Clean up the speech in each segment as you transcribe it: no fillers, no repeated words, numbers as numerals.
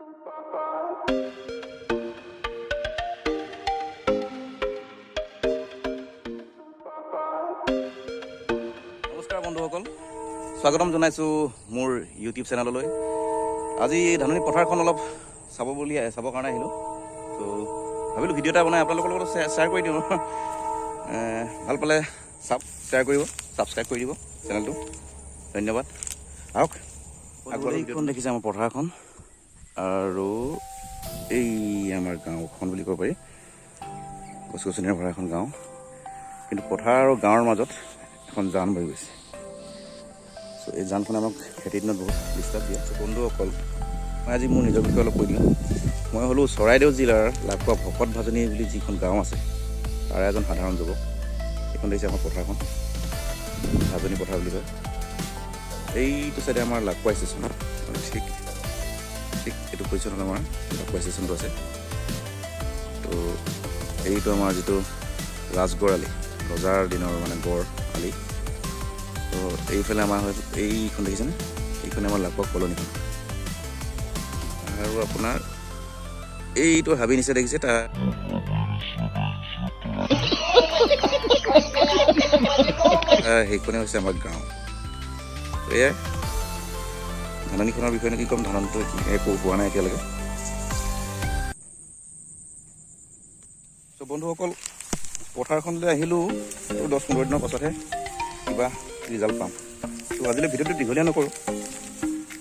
নমস্কাৰ বন্ধুসকল, স্বাগতম জনাইছোঁ মোৰ ইউটিউব চেনেললৈ। আজি ধাননি পথাৰখন অলপ চাব বুলি চাবৰ কাৰণে আহিলোঁ। ত' ভাবিলোঁ ভিডিঅ' এটা বনাই আপোনালোকৰ লগত শ্বেয়াৰ কৰি দিওঁ। ভাল পালে শ্বেয়াৰ কৰিব, ছাবস্ক্ৰাইব কৰি দিব চেনেলটো। ধন্যবাদ। আহক আগলৈ। এইখন দেখিছে আমাৰ পথাৰখন আৰু এই আমাৰ গাঁওখন বুলি ক'ব পাৰি। গছ গছনিৰে ভৰা এখন গাঁও, কিন্তু পথাৰ আৰু গাঁৱৰ মাজত এখন জান বৈ গৈছে। চ' এই জানখনে আমাক খেতিৰ দিনত বহুত ডিষ্টাৰ্ব দিয়ে। চ' বন্ধুসকল, মই আজি মোৰ নিজৰ বিষয়ে অলপ কৈ দিওঁ। মই হ'লোঁ চৰাইদেউ জিলাৰ লাখুৱা ভকত ভাজনী বুলি যিখন গাঁও আছে, তাৰে এজন সাধাৰণ যুৱক। এইখন দেখিছে আমাৰ পথাৰখন, ভাজনী পথাৰ বুলি কয়। এইটো চাইডে আমাৰ লাখুৱা ষ্টেচন। ঠিক ঠিক এইটো পজিশ্যনত আমাৰ লাখুৱা ষ্টেচনটো আছে। তো এইটো আমাৰ যিটো ৰাজগড় আলি, ৰজাৰ দিনৰ মানে গড় আলি। তো এইফালে আমাৰ হয়, এইখন দেখিছেনে, এইখনে আমাৰ লাখুৱা কলনীখন। আৰু আপোনাৰ এইটো হাবি নিচে দেখিছে, তাৰ সেইখনে হৈছে আমাৰ গাঁও। এয়াই ধাননিখনৰ বিষয়ে কি ক'ম, ধাননিটো একো হোৱা নাই এতিয়ালৈকে। চ' বন্ধুসকল, পথাৰখনলৈ আহিলোঁ আৰু 10-15 দিনৰ পাছতহে কিবা ৰিজাল্ট পাম। ত' আজিলৈ ভিডিঅ'টো দীঘলীয়া নকৰোঁ,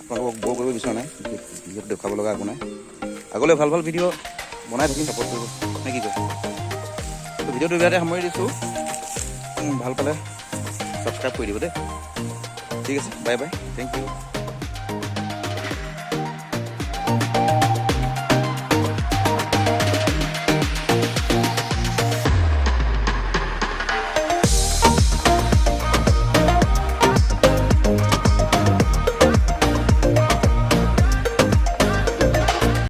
আপোনালোকক ব'ৰ কৰিব বিচৰা নাই, যিহেতু দেখুৱাব লগা একো নাই। আগলৈ ভাল ভাল ভিডিঅ' বনাই থাকিম, ছাপোৰ্ট কৰিব নে কি কয়? ত' ভিডিঅ'টো ইয়াতে সামৰি দিছোঁ। ভাল পালে ছাবস্ক্ৰাইব কৰি দিব দেই। ঠিক আছে, বাই বাই, thank U.